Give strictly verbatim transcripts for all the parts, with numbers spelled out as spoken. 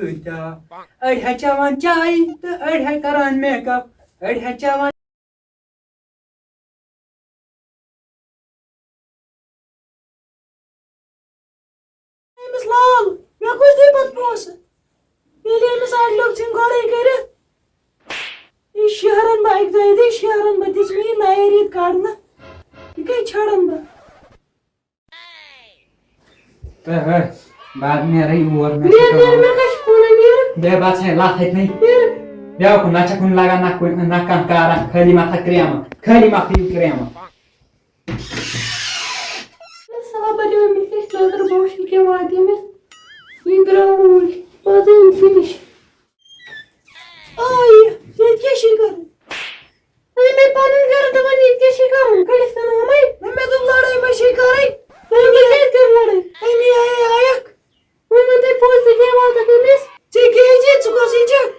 أڑۍ ہا چٮ۪وان چاے تہٕ أڑۍ ہا کران میک اپ، أڑۍ ہا چٮ۪وان۔ أمِس لال، مےٚ کُس دی پتہٕ پونٛسہٕ؟ ییٚلہِ أمِس اَڑِ لیوٚکھ ژھٕنۍ گۄڈَے کٔرِتھ۔ یہِ شیہرن بہٕ اَکہِ دۄیہِ دۄہہِ، شیہرن بہٕ، دِژ مےٚ یہِ نَیہِ رٮ۪تۍ کَڑنہٕ۔ یہِ کَتہِ چھَڑن بہٕ؟ تہٕ ہے، بہٕ حظ نیرٕ یور، مےٚ چھِ نیر، نیر، کٲم۔ مےٚ کَتہِ چھِ وَنان نیرُن؟ بیٚیہِ بَس ہے، لَتھ ہیٚتہِ نَے۔ نیر۔ بیٛاکھ کُن، نہ چھَکھ کُنہِ لَگان، نہ کُنہِ، نہ کانٛہہ کارا، خٲلی مَتھا کرٛیمہٕ، خٲلی مَتھٕ یہِ کرٛیمہٕ۔ صلہ بَنیو أمِس نِش نظر، بہٕ وٕچھِ یہِ کیٛاہ واتہِ أمِس۔ یہِ درٛاو اوٗرۍ، پَتہٕ أمۍ فِنِش۔ آ، یہِ، ییٚتہِ کیٛاہ چھِ کَرُن؟ ہے، مےٚ پَنُن گَرٕ دَپان، ییٚتہِ کیٛاہ چھِ کَرُن؟ کٔڑِتھ ژھٕنہٕ ہَمَے۔ نہ، مےٚ دوٚپ، لڑٲے ما چھے کَرٕنۍ؟ ہے، مےٚ کیٛازِ کٔر لڑٲے؟ أمی آیے آیَکھ۔ وۄنۍ وَن تۄہہِ پوٚز، ژٕ کیٛاہ واتَکھ أمِس؟ ژےٚ کیٛازِ؟ ژٕ کۄسٕے چھَکھ؟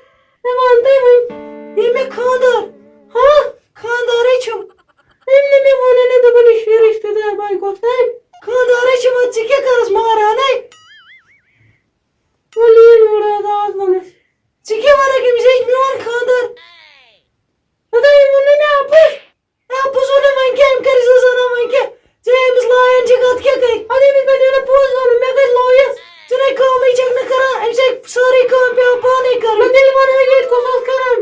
مےٚ وَن تۄہہِ وۄنۍ۔ یہِ مےٚ خانٛدار۔ ہاں؟ خانٛدارٕے چھُم۔ أمۍ نہٕ مےٚ ووٚنُے نہٕ، دوٚپُن، یہِ چھُ رِشتہٕ دار، وۄنۍ کۄس تام؟ خانٛدارٕے چھُم، اَدٕ ژٕ کیٛاہ کَرَس مارانَے؟ وۄنۍ یِیِن یورٕ، اَدٕ آز وَنَس۔ ژٕ کیٛاہ وَنَکھ أمِس؟ یہِ چھُ میون خانٛدار۔ ہَتہٕ أمۍ ووٚن نہٕ مےٚ اَپُز۔ اے، اَپُز ووٚن نہٕ، وۄنۍ کیٛاہ؟ أمۍ کَرِ زٕ زَنان، وۄنۍ کیٛاہ؟ ژٕ أمِس لایان چھَکھ، اَدٕ کیٛاہ کَرِ؟ اَدٕ أمِس بَنیو نہٕ پوٚز وَنُن، مےٚ کَتہِ لویَس؟ ژٕ نَے کٲمٕے چھَکھ نہٕ کَران، أمِس چھےٚ سٲرٕے کٲم پٮ۪وان پانَے کَرٕنۍ۔ نہ، تیٚلہِ وَنہٕ ہا ییٚتہِ کُس اوس کَران۔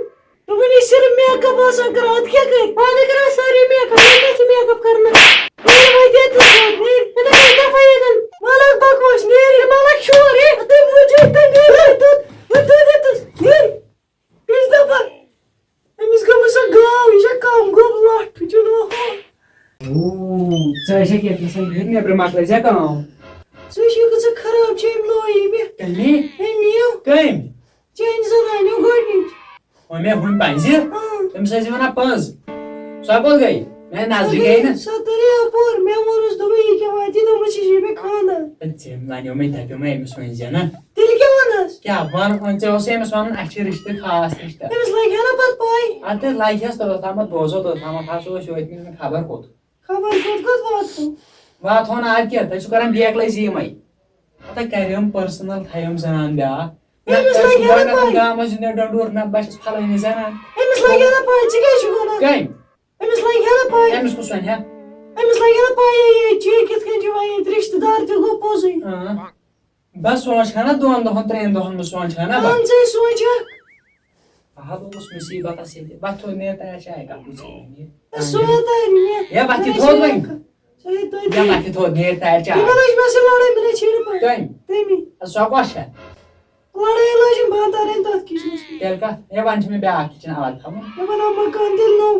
دوٚپُن، یہِ چھِ صرف میک اپ آسان کَران، اَدٕ کیٛاہ کَرِ؟ اَدٕ کَران سٲری میک اپ، ییٚتہِ کیٛاہ چھِ میک اپ کَرنَس؟ نیٖر وۄنۍ ییٚتہِ تھوٚد، نیٖر۔ ییٚتہِ کیٛاہ دَفعہ ییٚتٮ۪ن؟ وَلہٕ حظ بَکواس، نیٖر۔ یہِ ما لَگہِ شور، ہے؟ تُہۍ موٗجوٗد، تُہۍ نیٖرِو، تُہۍ، تُہۍ، تُہۍ، تُہۍ، نیٖر۔ یہِ چھِ دَپان، أمِس گٔمٕژ سۄ گاو، یہِ چھےٚ کَم گوٚب لَٹھ، یہِ چھُنہٕ ہُہ۔ اوٗ، ژٕ ٲسۍ ییٚتہِ نَسَن بِہِتھ، نیٚبرٕ مۄکلٲے زِ کٲم۔ ژٕ وٕچھ، یہِ کۭژاہ خراب چھےٚ أمۍ لٲج مےٚ۔ کَمہِ؟ أمۍ یِیو۔ کٔمۍ؟ چٲنۍ زَنانہِ گۄڈٕنِچ۔ وۄنۍ مےٚ ہُمہِ پَزِ؟ اۭں۔ تٔمِس ٲسۍ وَنان پٔز۔ سۄ کوٚت گٔے؟ مےٚ نزدیٖک گٔے نہٕ۔ سۄ تٔرے اَپور۔ مےٚ ووٚنُس، دوٚپُن، یہِ کیٛاہ واتہِ؟ دوٚپمَس، یہِ چھِ مےٚ خانٛدار۔ ہے، ژےٚ وَنیو مےٚ، دَپیو مےٚ أمِس ؤنۍ زِ نہ۔ تیٚلہِ کیٛاہ وَنَس؟ کیٛاہ وَن؟ وۄنۍ ژےٚ اوسُے أمِس وَنُن، اَسہِ چھِ رِشتہٕ، خاص رِشتہٕ۔ أمِس لَگہِ ہا نہ پَتہٕ پَے؟ اَدٕ تیٚلہِ لَگہِ ہَس توٚتامَتھ، بوزو توٚتامَتھ ہسا اوس یوتہِ نہٕ خبر کوٚت۔ خبر کوٚت کوٚت واتو؟ واتہٕ ہو نہٕ اَدٕ کیٛاہ، تُہۍ چھِو کَران بیکلٲزی یِمَے۔ ہَتہ کَریوم پٔرسٕنَل، تھایوم زَنان بیٛاکھ۔ أمِس لَگہِ ہا نہ گۄڈٕنٮ۪تھ پَے۔ گامَس زِندٕ ڈۄنٛڈور، نہ بہٕ چھَس پھلٲنی زَنان۔ أمِس لَگہِ ہا نہ پَے، ژٕ کیٛازِ چھُکھ وَنان؟ کٔمۍ؟ أمِس لَگہِ ہا نہ پَے۔ أمِس کُس وَنہِ ہا؟ أمِس لَگہِ ہا نہ پَے، یہِ، یہِ چیٖز کِتھ کٔنۍ چھِ وَنان، ییٚتہِ رِشتہٕ دار تہِ گوٚو پوٚزُے۔ اۭں۔ بہٕ سونٛچہٕ ہا نہ دۄن دۄہَن، ترٛٮ۪ن دۄہَن، بہٕ سونٛچہٕ ہا نہ بہٕ۔ اَہَن ژٕ سونٛچہٕ ہا۔ اَہا، بہٕ گوٚژھ مُصیٖبتَس ییٚتہِ۔ بہٕ تھوٚد نیر تَیار چاے کَپٕے ژےٚ وۄنۍ یہِ۔ سُہ تہِ نیر۔ ہے، بہٕ تہِ تھوٚد وۄنۍ۔ سُہ تہِ تھوٚد۔ ہے، بہٕ تہِ تھوٚد نیر تَیار چاے۔ تِمَن ٲسۍ مےٚ سۭتۍ لڑٲے، مےٚ چھے نہٕ پَے۔ کٔمۍ؟ تٔمی۔ سۄ کۄس چھےٚ؟ لڑٲے لٲجِم بہٕ تَرٕنۍ تَتھ کِچنَس منٛز۔ تیٚلہِ کَتھ؟ ہے، وۄنۍ چھُ مےٚ بیٛاکھ کِچن الگ تھاوُن۔ مےٚ بَناو مکان تہِ نوٚو۔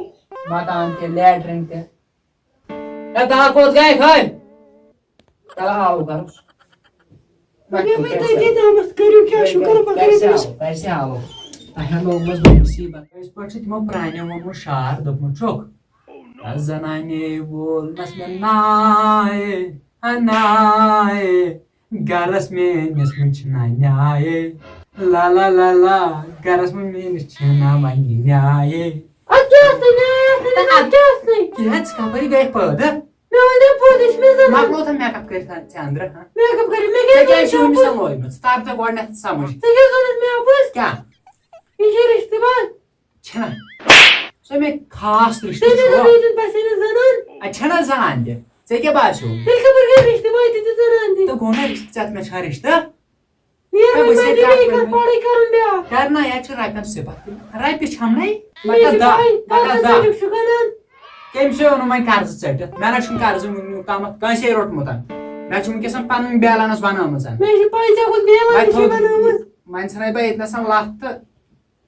مکان تہِ، لیٹرِن تہِ۔ ہے، تَلہٕ کوٚت گٔے؟ کھٲلۍ۔ تَلہٕ آلو کَرُس۔ دَپیو مےٚ تٔتی تامَتھ کٔرِو کیٛاہ چھُو کَران، بہٕ کَرٕ کیٛاہ تٔمِس۔ آلو؟ کیٛاہ آلو؟ تۄہہِ ہا لوگمَس بہٕ مُصیٖبت۔ أسۍ پٲٹھۍ چھِ تِمو پرٛانیو ووٚنمُت شعر، دوٚپمُت چھُکھ، "زنانے وول نس مےٚ ناے، ہا ناے۔" گرس میٲنِس وٕچھ نہ نیاے۔ لا لا لا لا، گرس منٛز میٲنِس چھِ نہ وۄنۍ نیاے۔ اتھ کیٛاہ ٲس نہٕ نیاے، اتھ نہٕ، اتھ کیٛاہ ٲس نہٕ؟ کینٛہہ، ژٕ کپٲرۍ گٔے پٲدٕ؟ مےٚ ؤنۍ تو پوٚز، یہِ چھِ مےٚ زنان۔ مۄکلو تہٕ میک اپ کٔرِتھ ژےٚ أنٛدرٕ، ہا؟ میک اپ کٔرِتھ، مےٚ ژےٚ کیٛازِ کیٛازِ چھُ چھُ أمِس پوٚز؟ لویمُت؟ ژٕ تر ژےٚ گۄڈٕنٮ۪تھ سمجھ۔ ژےٚ کیٛازِ ووٚنُتھ مےٚ اپُز؟ کیٛاہ؟ یہِ چھِ رِشتہٕ بنٛد۔ چھِنہ۔ سۄ مےٚ خاص رِشتہٕ تیٚلہِ چھُ۔ چھُنہ بیٚیہِ دیُن پَژھٮ۪ن زَنان۔ اَتہِ چھَنہ زَنان تہِ۔ ژےٚ کیٛاہ باسیو؟ تیٚلہِ کَپٲرۍ گٔے رِشتہٕ بٲے تہِ تہِ زَنان تہِ؟ تہٕ گوٚو نہ رِشتہٕ، ژےٚ تہِ مےٚ چھا رِشتہٕ؟ نیرٕ ہے، وۄنۍ بہٕ مےٚ چھُسے دِ کَتھ بیٚیہِ کَتھ، وَنان۔ پَرٕے کَرُن بیٛاکھ۔ کَرنہ، یَتھ چھِ رۄپیَن صِفت۔ رۄپیہِ چھَمنَے، مےٚ مگر چھِ دَہ، پَے، مگر پَتہٕ دَہ۔ ژٕ چھُکھ شُکَنان۔ کٔمۍ چھُ اوٚنمُت وۄنۍ قرضہٕ ژٔٹِتھ؟ مےٚ نہ چھُنہٕ قرضہٕ وٕنیُک تامَتھ کٲنٛسے روٚٹمُت۔ مےٚ چھُ وٕنکیٚس پَنٕنۍ بیلَنٕس بَنٲومٕژ۔ مےٚ چھِ پَے، ژےٚ کُس بیلَنٕس وۄنۍ چھِ تھوٚد، بَنٲومٕژ؟ وۄنۍ ژھٕنَے بہٕ ییٚتہِ نَسَن لَتھ تہٕ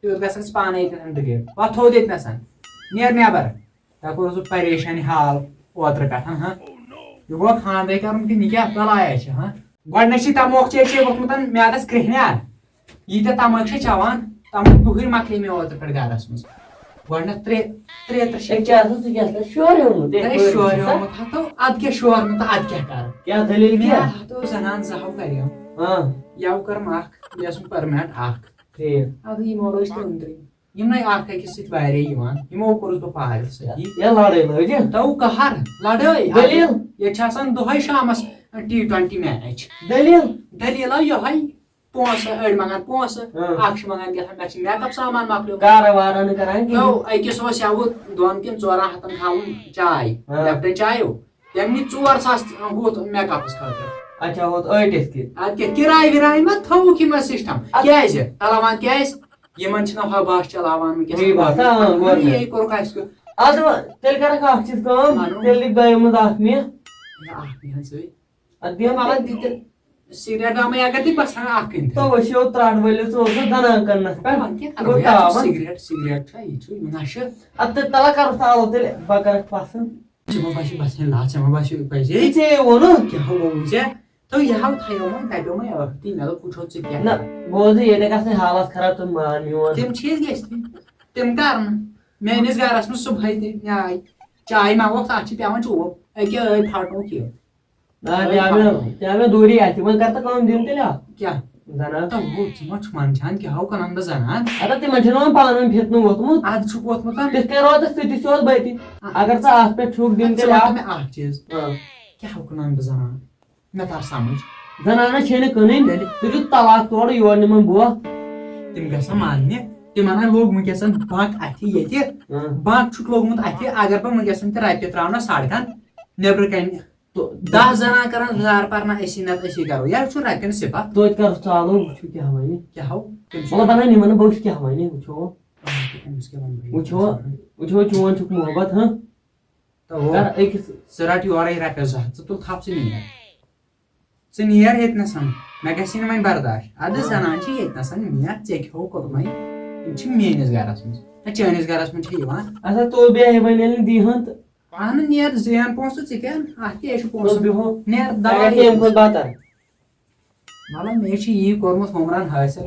یوٗت گژھن أسۍ پانَے ییٚتٮ۪تھ ڈِلیٖٹ۔ وۄتھ تھوٚد ییٚتہِ نَسَن۔ نیر نٮ۪بَر۔ تۄہہِ کوٚروٕ سُہ پریشٲنی حال اوترٕ پٮ۪ٹھ، ہاں؟ یہِ گوٚو خانٛدرٕے کَرُن کِنہٕ یہِ کیٛاہ بَلایا چھِ، ہاں؟ گۄڈٕنٮ۪تھ چھِ تَموکھ چے چے ووٚتھمُت میٛادَس کرٛیٚہنیٛار۔ ییٖتیٛاہ تَمٲکۍ چھِ چٮ۪وان، تَمٲکۍ تُہٕرۍ مۄکلے مےٚ اوترٕ پٮ۪ٹھ گَرَس منٛز۔ گۄڈٕنٮ۪تھ ترٛےٚ، ترٛےٚ ترٛےٚ ہے، شےٚ۔ کیٛاہ سا ژٕ کیٛاہ سا شورٕ ہیوٚمُت؟ ہے، ہے، خٲرٕے چھُ سا؟ شورٕ ہیوٚمُت ہا تہٕ اَدٕ کیٛاہ شورٕ نہٕ تہٕ اَدٕ کیٛاہ کَرٕ؟ کیٛاہ دٔلیٖل مےٚ کیٛاہ؟ ہَتو زَنان زٕ ہَو کَریو۔ ہاں۔ یَوٕ کٔرٕم اَکھ، یہِ ٲسٕم permanent اَکھ۔ ٹھیٖک۔ اَدٕ یِمو لٲج تہٕ أنٛدرٕے۔ یِمنٕے اکھ أکِس سۭتۍ واریاہ یِوان، یِمو کوٚرُس بہٕ پاگل سۭتی۔ یا لڑٲے لٲج؟ تو قہر، لڑٲے۔ دٔلیٖل؟ ییٚتہِ چھِ آسان دۄہے شامس T twenty match۔ دٔلیٖل؟ دٔلیٖل آو یِہوٚے۔ پونٛسہٕ، أڑۍ منٛگان پونٛسہٕ، ہاں۔ اکھ چھُ منٛگان کیٛاہ تام، مےٚ چھُ makeup سامان مۄکلیومُت۔ کارٕ وارٕ نہٕ کران کِہیٖنۍ۔ نو، أکِس اوس یَوٕ دۄن کِنہٕ ژورَن ہَتَن تھاوُن چاے، ہاں۔ لیپٹن چایو۔ تٔمۍ نی ژور ساس ہُتھ makeup خٲطرٕ۔ اچھا، ہُتھ ٲٹِس کِتھ؟ اَدٕ کیٛاہ، کِراے وِراے ما تھووُکھ یِمن system؟ اَدٕ کیٛازِ؟ تَلوان کیٛازِ؟ یِمن چھِنہٕ ہا بس چلاوان وٕنکیٚس۔ یی بس، آ، آ، گوٚو مےٚ۔ یی کوٚرُکھ اَسہِ کیُتھ۔ اَدٕ وۄنۍ تیٚلہِ کَرَکھ اَکھ چیٖز کٲم، وَنُن۔ تیٚلہِ دِ دۄیہِ منٛز اَکھ مےٚ۔ یا اَکھ نِہَن سۭتۍ۔ اَدٕ دِم مطلب اَکھ۔ دِ تیٚلہِ سِگریٹ دامٕے اگر دِ بس ہنا اَکھ کٕنۍ تو أسۍ یو ترٛٹھ وٲلِو ژٕ اوسُکھ زَنان کٕننَس پٮ۪ٹھ۔ وۄنۍ کیٛاہ گوٚو کَرو؟ یا تاوان۔ سِگریٹ، سِگریٹ چھا یہِ چھُ نَشہٕ؟ اَدٕ تیٚلہِ تَلہ کَرُس تالو تیٚلہِ، بہٕ کَرَکھ پَسنٛد۔ ژےٚ ما باسہِ بس ہے لا، ژےٚ ما باسہِ پَزے؟ یہِ ژےٚ ووٚنُتھ۔ کیٛاہ ہو ووٚن ژےٚ؟ تو یہِ ہاو تھایو وۄنۍ دَپیو مےٚ ٲٹھ تٕے، مےٚ دوٚپ وٕچھو ژٕ کیٛاہ نہ، کَرٕ۔ بوزٕ ییٚتہِ گژھِ نہٕ حالَس خراب تہٕ مان میون۔ تِم چھِ أسۍ گٔژھۍ تِم کَرنہٕ۔ میٛٲنِس گَرَس منٛز صُبحٲے تہِ مےٚ آے چاے منٛگوکھ، تَتھ چھِ پٮ۪وان چوب۔ أکیٛاہ ٲے پھاٹنووُکھ یہِ۔ آ، تہِ آو مےٚ، تہِ آو مےٚ دوٗری اَتھِ۔ وۄنۍ کَر تہٕ کٲم دِن تیٚلہِ اَکھ۔ کیٛاہ؟ زَنان۔ تو ہُہ، ژٕ ما چھُکھ منٛدچھان، کیٛاہ ہو کٕنان بہٕ زَنان؟ اَدٕ تِمَن چھِنہٕ وۄنۍ پانہٕ ؤنۍ فِتنہٕ ووٚتھمُت۔ اَدٕ چھُکھ ووٚتھمُت۔ تِتھ کٔنۍ روزَکھ ژٕ تہِ سیوٚد بہٕ تہِ۔ اگر ژٕ اَتھ پٮ۪ٹھ چھُکھ دِن ژٕ تیٚلہِ وَن اَکھ۔ مےٚ اَکھ چیٖز۔ آ۔ کیٛاہ ہو کٕنان بہٕ زَنان؟ مےٚ تَر سَمٕجھ۔ زَنانَس چھے نہٕ کٕنٕنۍ، تیٚلہِ؟ ژٕ دیُت طلاق تورٕ یور نِمَن بوکھ۔ تِم گژھن ماننہِ۔ تِمَن ہا لوٚگ وٕنکیٚسَن بَک اَتھِ ییٚتہِ۔ آ۔ بَک چھُکھ لوٚگمُت اَتھِ، اگر بہٕ وٕنکیٚسَن تہِ رۄپیہِ ترٛاونہٕ سَڑکَن نیٚبرٕ کَنہِ۔ دَہ زَنان کَرَن زار پَرنہ أسی نَتہٕ أسی کَرو۔ یہِ چھُ رۄپیَن سِپَتھ۔ توتہِ کَرُس چالو، وٕچھِو کیٛاہ وَنہِ۔ کیٛاہ ہو؟ تٔمِس مطلب بَنان یِمَن نہٕ بوٚچھ کیٛاہ وَنہِ، وٕچھو۔ أمِس کیٛاہ وَنہٕ بہٕ؟ وٕچھو۔ وٕچھو چون چھُکھ محبت، ہاں؟ تو ہو۔ کَر أکِس۔ ژٕ رَٹ یورَے رۄپیَس زٕ ہَتھ، ژٕ تُل تھَپھ ژٕ نیر۔ ژٕ نیر ییٚتہِ نَسَن، مےٚ گژھِ نہٕ وۄنۍ برداش۔ اَدٕ زَنان چھِ ییٚتہِ نَسَن، نیر ژےٚ کیٛاہ ہو کوٚرمَے؟ یِم چھِ میٛٲنِس گَرَس منٛز۔ نہ، چٲنِس گَرَس منٛز چھِ یِوان۔ اَسا تُل بیٚہہِ وۄنۍ ییٚلہِ نہٕ دی ہَن تہٕ۔ اَہنہٕ نیر، زین پونٛسہٕ ژٕ کیٛاہ؟ اَتھ کیٛاہ چھُ تُل پونٛسہٕ؟ بیٚہو۔ نیر تۄہہِ دَوا گژھِ ییٚمہِ کھۄتہٕ بَتَر۔ مطلب، مےٚ چھُ یی کوٚرمُت ہُمرَن حٲصِل۔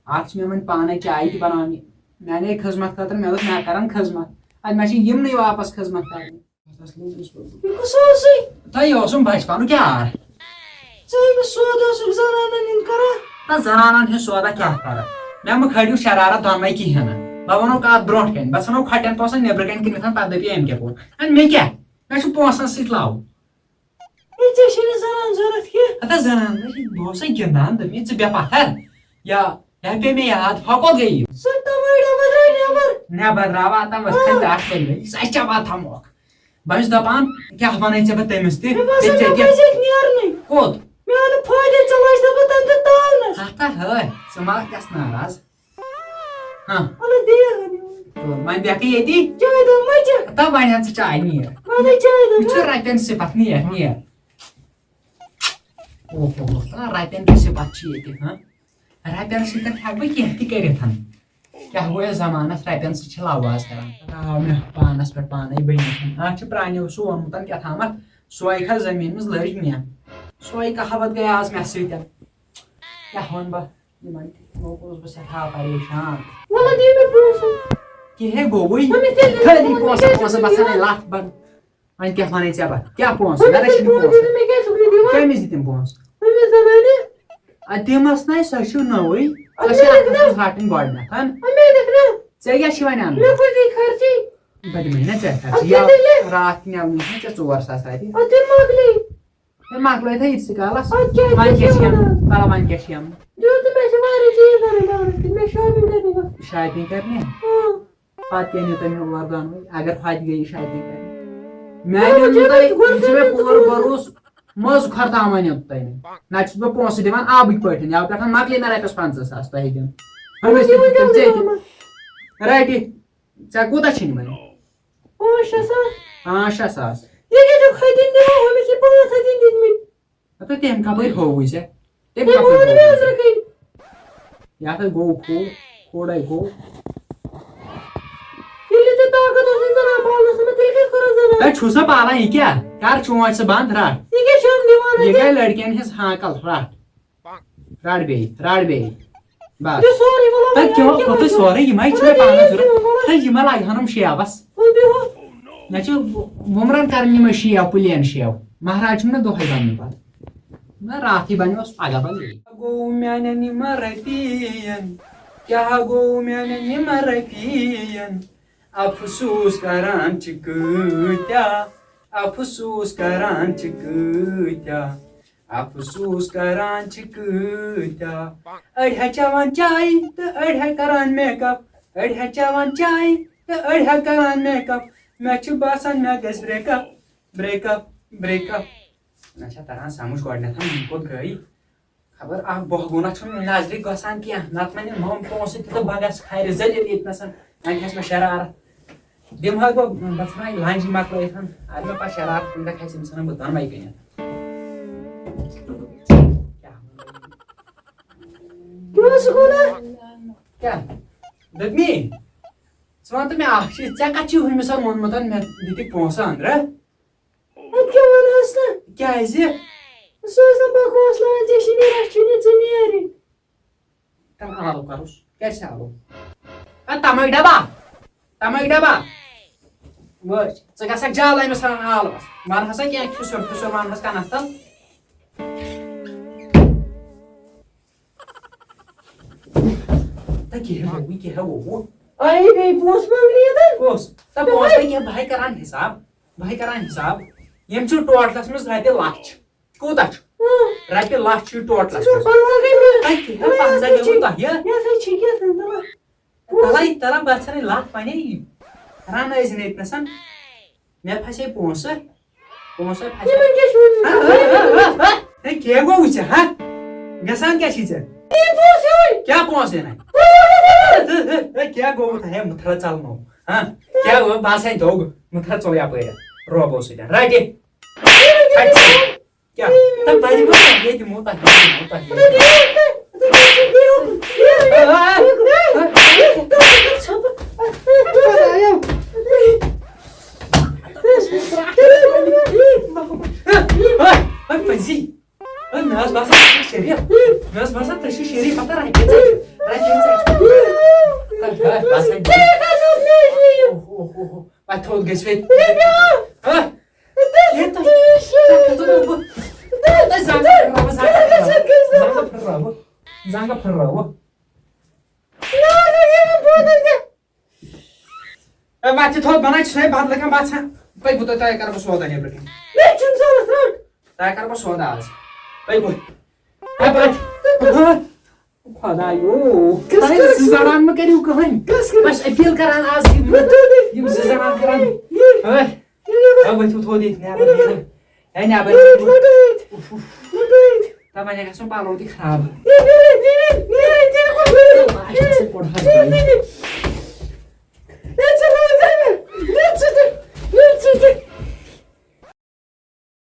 اَتھ چھِ مےٚ وۄنۍ پانَے چاے تہِ بَناونہِ۔ میٛانے خدمت خٲطرٕ، مےٚ دوٚپ، مےٚ کَرَن خدمت۔ اَدٕ مےٚ چھِ یِمنٕے واپَس خدمت کَرٕنۍ۔ یہِ کُس اوسُے؟ تۄہہِ اوسُم بَچپَنُک یار۔ ژٕ أمِس سودا اوسُکھ زنانن ہُنٛد کران؟ نہ، زنانن ہُنٛد سودا کیٛاہ کرٕ؟ مےٚ مہٕ کھٲلِو شرارت دۄنوَے کِہیٖنۍ نہٕ۔ بہٕ وَنو کَتھ برونٛٹھ کَنہِ، بہٕ ژھٕنو کھۄٹٮ۪ن پونٛسَن نیٚبرٕ کَنہِ کٕنِتھ، پَتہٕ دَپہِ أمۍ کیٛاہ کوٚر۔ اَدٕ مےٚ کیٛاہ؟ مےٚ چھُ پونٛسَن سۭتۍ لَو۔ ہے، ژےٚ چھے نہٕ زنان ضوٚرَتھ کینٛہہ۔ ہتا زنان، بہٕ اوسَے گِنٛدان، دوٚپمَے ژٕ بیٚہہ پَتھر۔ یا، یا پیٚیہِ مےٚ یاد، ہۄ کوٚت گٔیہِ؟ سۄ تَمٲڈ اَمٲڈ درٛاے نٮ۪بر۔ نٮ۪بر راوان تَمہِ وقتہٕ تَتھ کَرِ مےٚ، سۄ چھےٚ واتان مۄکھ۔ بہٕ چھُس دَپان، کیٛاہ وَنَے ژےٚ بہٕ تٔمِس تہِ؟ مےٚ باسان، تٔمۍ ژےٚ مےٚ تہِ؟ پَزِ ییٚتہِ نیرنٕے۔ کوٚت؟ مےٚ آو نہٕ فٲیدٕ، ژٕ لٲج نہٕ بہٕ تَمہِ دۄہ تاونَس۔ ہتا ہٲے، ژٕ ما گژھ ناراض۔ ہاں۔ اَلہٕ دِ یہِ ہَن۔ تہٕ وۄنۍ بیٚہکھٕے ییٚتی۔ چاے دام مَہ چےٚ۔ تہٕ وۄنۍ اَن ژٕ چاے، نیر۔ وَلَے چاے دام یہِ چھُ مَہ۔ رۄپیَن سِپَتھ، نیر، نیر۔ اوہ، اوہ، اوہ، آ، رۄپیَن تہِ سِپَتھ چھِ ییٚتہِ، ہاں۔ رۄپیَن سۭتۍ ہٮ۪کہٕ بہٕ کینٛہہ تہِ کٔرِتھ۔ کیٛاہ گوٚو یَتھ زمانَس، رۄپیَن سۭتۍ چھِ لَو آز کَران۔ آو مےٚ پانَس پٮ۪ٹھ پانَے بٔنِتھ۔ اَتھ چھُ پرٛانیو سُہ ووٚنمُت کیٛاہ تھامَتھ، سۄے کھا زٔمیٖن منٛز لٔج مےٚ۔ سۄے کہاوت گٔے آز مےٚ سۭتۍ۔ کیٛاہ وَنہٕ بہٕ؟ یِمَن تہِ، یِمو کوٚرُس بہٕ سٮ۪ٹھاہ پریشان۔ وَلہٕ دِ مےٚ پونٛسہٕ۔ کِہے گوٚوُے۔ وۄنۍ مےٚ تیٚلہِ خٲلی وۄنۍ پونٛسہٕ، کیٛازِ پونٛسہٕ چھُکھ بَسَن دِوان؟ لَتھ بَن۔ وۄنۍ کیٛاہ وَنَے ژےٚ بہٕ؟ کیٛاہ پونٛسہٕ؟ وۄنۍ مےٚ مےٚ نہ چھِنہٕ تیٚلہِ پونٛسہٕ۔ وۄنۍ مےٚ کیٛازِ چھُکھ نہٕ دِوان؟ کٔمِس دِتِم پونٛسہٕ؟ وۄنۍ مےٚ زَنانہِ۔ اَدٕ دِمَس نَے، سۄ چھِ نٔوٕے۔ اَدٕ سۄ چھِ مےٚ اَتھ دِکھ منٛز نا۔ رَٹٕنۍ گۄڈٕنٮ۪تھ۔ وۄنۍ مےٚ دِکھ نا۔ ژےٚ کیٛاہ چھِ وۄنۍ اَنُن؟ مےٚ کوٗتاہ خرچی؟ بہٕ دِمَے نہ ژےٚ خرچہٕ۔ اَدٕ یا کیٛاہ تیٚلہِ؟ راتھ تہِ مےٚ وٕنۍ ژےٚ ژور ساس رۄپیہِ۔ اَدٕ تیٚلہِ مۄکلے۔ ہے، مۄکلٲے تھٲے یِتسٕے کالَس۔ اَدٕ کیٛاہ، وۄنۍ کیٛاہ چھِ کیٛاہ اَنُن؟ وَنان؟ تَلہٕ وۄنۍ کیٛاہ چھِ اَنُن؟ دیُت مےٚ چھِ واریاہ چیٖز اَنٕنۍ، اَنٕنۍ، مےٚ shopping کَرنہِ گژھُن۔ Shopping کَرنہِ؟ اۭں۔ پَتہٕ تہِ أنِو تُہۍ مےٚ اورٕ دۄنوَے، اگر ہۄتہِ گٔیہِ shopping کَرنہِ۔ اۭں، میٛانہِ أنِو چلو، تۄہہِ، گۄڈٕ یہِ چھُ مےٚ کٔرِو پوٗرٕ ژٕ بروسہٕ، منٛز خرتام اَنیو تۄہہِ مےٚ۔ نَتہٕ چھُس بہٕ پونٛسہٕ دِوان آبٕکۍ پٲٹھۍ، یَوٕ پٮ۪ٹھ مۄکلے مےٚ رۄپیَس پنٛژاہ ساس تۄہہِ دیُن۔ ہُمِس تہِ دیُت تٔمۍ ژےٚ تہِ۔ رَٹہِ، ژےٚ کوٗتاہ چھِ نِمٕتۍ؟ پانٛژھ شےٚ ساس۔ پانٛژھ شےٚ ساس۔ یہِ کیٛاہ چھُکھ ہَتہِ دِوان؟ ہُمِس چھِ پانٛژھ ہَتہِ دِتمٕتۍ۔ ہتو تٔمۍ کپٲرۍ ہووُے ژےٚ؟ تٔمۍ تٔمۍ کپٲرۍ ووٚن مےٚ ہووُے؟ أنٛدرٕ کَنۍ۔ یتھ ہے گوٚو کھوڑ، کھوڑے گوٚو۔ ییٚلہِ ژےٚ طاقت اوسُے زنان پالنس منٛز، تیٚلہِ کیٛازِ کوٚرُتھ زنان؟ ہے چھُسا پالان، یہِ کیٛاہ؟ کر چونچ ژٕ بنٛد، رٹھ۔ یہِ کیٛاہ چھِ یِم دِوان یہِ اَتہِ؟ گٔے لڑکٮ۪ن ہٕنٛز ہانکل، رٹھ۔ رٹھ بیٚیہِ، رٹھ بیٚیہِ۔ بس۔ یہِ سورُے وَلہٕ تۄہہِ وۄنۍ کیٛاہ یہِ کوٚتُے وَلہٕ سورُے؟ یِمے چھِ وۄلہٕ مےٚ پانس یہِ ضروٗرت۔ وَلہٕ۔ تہٕ یِمے لگہٕ ہنم شیوس۔ وَلہٕ بیٚہو۔ مےٚ چھِ وُمرن کران یِمے شیو، پلین شیو۔ مہراز چھُم نہٕ دۄہے بنُن پتہٕ۔ نہ، راتھٕے بنیوس، پگاہ بنہِ۔ گوٚو میانٮ۪ن یِمن رۄپین؟ کیٛاہ گوٚو میانٮ۪ن یِمن رۄپین؟ افسوس کران چھِ کۭتیاہ، افسوس کران چھِ کۭتیاہ۔ افسوس کران چھِ کۭتیاہ۔ أڑۍ ہا چٮ۪وان چاے تہٕ أڑۍ ہا کران میک اپ۔ أڑۍ ہا چٮ۪وان چاے تہٕ أڑۍ ہا کران میک اپ۔ مےٚ چھُ باسان مےٚ گژھِ break up, break up, break up. نہ چھا تران سمجھ گۄڈٕنیتھ یِم کوٚت گٔے؟ خبر اکھ بۄہ گوٚو نہ چھُم نظرِ گژھان کینٛہہ، نتہٕ وۄنۍ نِمہٕ ہم پونٛسہٕ تہِ تہٕ بہٕ گژھٕ کھرِ ذلیل ییٚتہِ نسن۔ وۄنۍ کھسہِ مےٚ شرارت۔ دِمہٕ ہا بہٕ، بہٕ ژھٕنہٕ ہا یہِ لنجہِ مۄکلٲیِتھ۔ اگر مےٚ پتہٕ شرارت کُنہِ دۄہ کھسہِ، أمِس انہٕ بہٕ دۄنوَے کٕنِتھ۔ کیٛاہ؟ کیٛاہ اوس سکوٗل؟ کیٛاہ؟ دوٚپمی، ژٕ وَن تہٕ مےٚ اکھ چیٖز، ژےٚ کَتہِ چھُے ہُمِس ووٚنمُت مےٚ دِتِکھ پونٛسہٕ أنٛدرٕ؟ اَدٕ کیٛاہ وَنہٕ ہَس نہٕ؟ کیٛازِ؟ سُہ اوس نہٕ بکواس لاگان، ژےٚ چھِ نیران، اَسہِ چھُے نہٕ ژٕ نیرٕنۍ۔ تَلہٕ آلو کَرُس، کیٛازِ چھِ آلو؟ اَدٕ تَمٲکۍ ڈَبا، تَمٲکۍ ڈَبا۔ وٕچھ، ژٕ گژھکھ جالَے مےٚ ژھٕنان آلوَس۔ وَن ہسا کینٛہہ کھِسُر پھِسُر وَن ہس کَنَس تَل۔ تہ کیٛاہ ہٮ۪مو، وۄنۍ کیٛاہ ہٮ۪مو بہٕ؟ آیے بیٚیہِ پونٛسہٕ منٛگنہِ یوٚتن۔ کُس؟ تہ پونٛسہٕ تہ کیٛاہ، بہٕ ہے کران حساب، بہٕ ہے کران حساب۔ یِم چھِ ٹوٹلس منٛز رۄپیہِ لچھ۔ کوٗتاہ چھُ؟ اۭں۔ رۄپیہِ لچھ چھُ ٹوٹلس ژٕ منٛز۔ پنٛژاہ گٔے مےٚ۔ تۄہہِ کیٛاہ؟ پنٛژاہ گٔے تۄہہِ؟ یہِ ہسا چھِ کیٛاہ تام تَلہ۔ تَلے، تَلہ بہٕ ژھٕنٕے لَتھ پَنٕنۍ۔ رَن ٲسِن ییٚتہِ نَسَن۔ مےٚ پھسے پونٛسہٕ۔ پونٛسہٕ پھسے۔ یِمَن کیٛاہ چھُ وَنان؟ ہا، ہا، ہا، ہا۔ ہے، کیٛاہ گوٚو ژےٚ، ہا؟ گژھان کیٛاہ چھی ژےٚ؟ یہِ پونٛسہٕ ہیوٚن۔ کیٛاہ پونٛسہٕ ہیوٚن؟ ہے، ہے، ہے، کیٛاہ گوٚو؟ ہے، مٕتھرا ژَلنو۔ ہا؟ کیٛاہ گوٚو؟ بہٕ ہسا دوٚگ۔ مٕتھرا ژوٚل یَپٲرۍ۔ روبو سۭتۍ۔ رَٹہِ۔ یِمَن کیٛاہ چھُ وَنان؟ کیٛاہ؟ تَتھ بَنہِ ما؟ ییٚتہِ دِمو تۄہہِ، ییٚتہِ دِمو تۄہہِ۔ مےٚ ٲس باسان، ژٕ چھُکھ شریٖف۔ مےٚ ٲس باسان، ژٕ چھُکھ شریٖف۔ پَتہٕ رَٹہِ ژٕ۔ رَٹہِ ژٕ۔ تَتھ ٲس باسان، اوہ، اوہ، اوہ، اوہ۔ پَتہٕ تھوٚد گژھِ وۄنۍ۔ ہہ؟ ہے، تۄہہِ، تۄہہِ کَتھ دوٚپوُ بہٕ؟ تۄہہِ زنٛگہٕ پھٕرراوٕ، زنٛگہٕ پھٕرراوٕ، زنٛگہٕ پھٕرراوٕ، زنٛگہٕ پھٕرراوٕ۔ ہے، وۄتھ یہِ تھوٚد بَنان چھُ سُے بدلہٕ کانٛہہ باسان۔ پٔکِو تُہۍ، تۄہہِ کَرٕ بہٕ سودا نیٚبرٕ کَنہِ۔ مےٚ چھُنہٕ ضوٚرَتھ، رَٹ۔ تۄہہِ کَرٕ بہٕ سودا آز۔ پٔکِو۔ ہے، پٔکِو۔ خۄدایو، کس تۄہہِ کس زٕ زنان مہ کٔرِو کٕہٕنۍ۔ کس کس؟ بس اپیل کران آز یِم، مےٚ دوٚپ یہِ۔ یِم زٕ زنان کران۔ یہِ۔ ہے، یہِ۔ ہے، ؤتھِو تھوٚد ییٚتہِ نٮ۪بر، یہِ۔ نٮ۪بر۔ ہے، نٮ۪بر۔ یہِ۔ لٔٹٲیِتھ۔ اُف، اُف۔ لٔٹٲیِتھ۔ تَتھ وَنہِ گژھُن پَلو تہِ خراب۔ یہِ۔ یہِ۔ یہِ۔ یہِ۔ یہِ۔ لاسٹَس ہے کوٚڑ حظ یہِ۔ بَنہِ۔ یہِ۔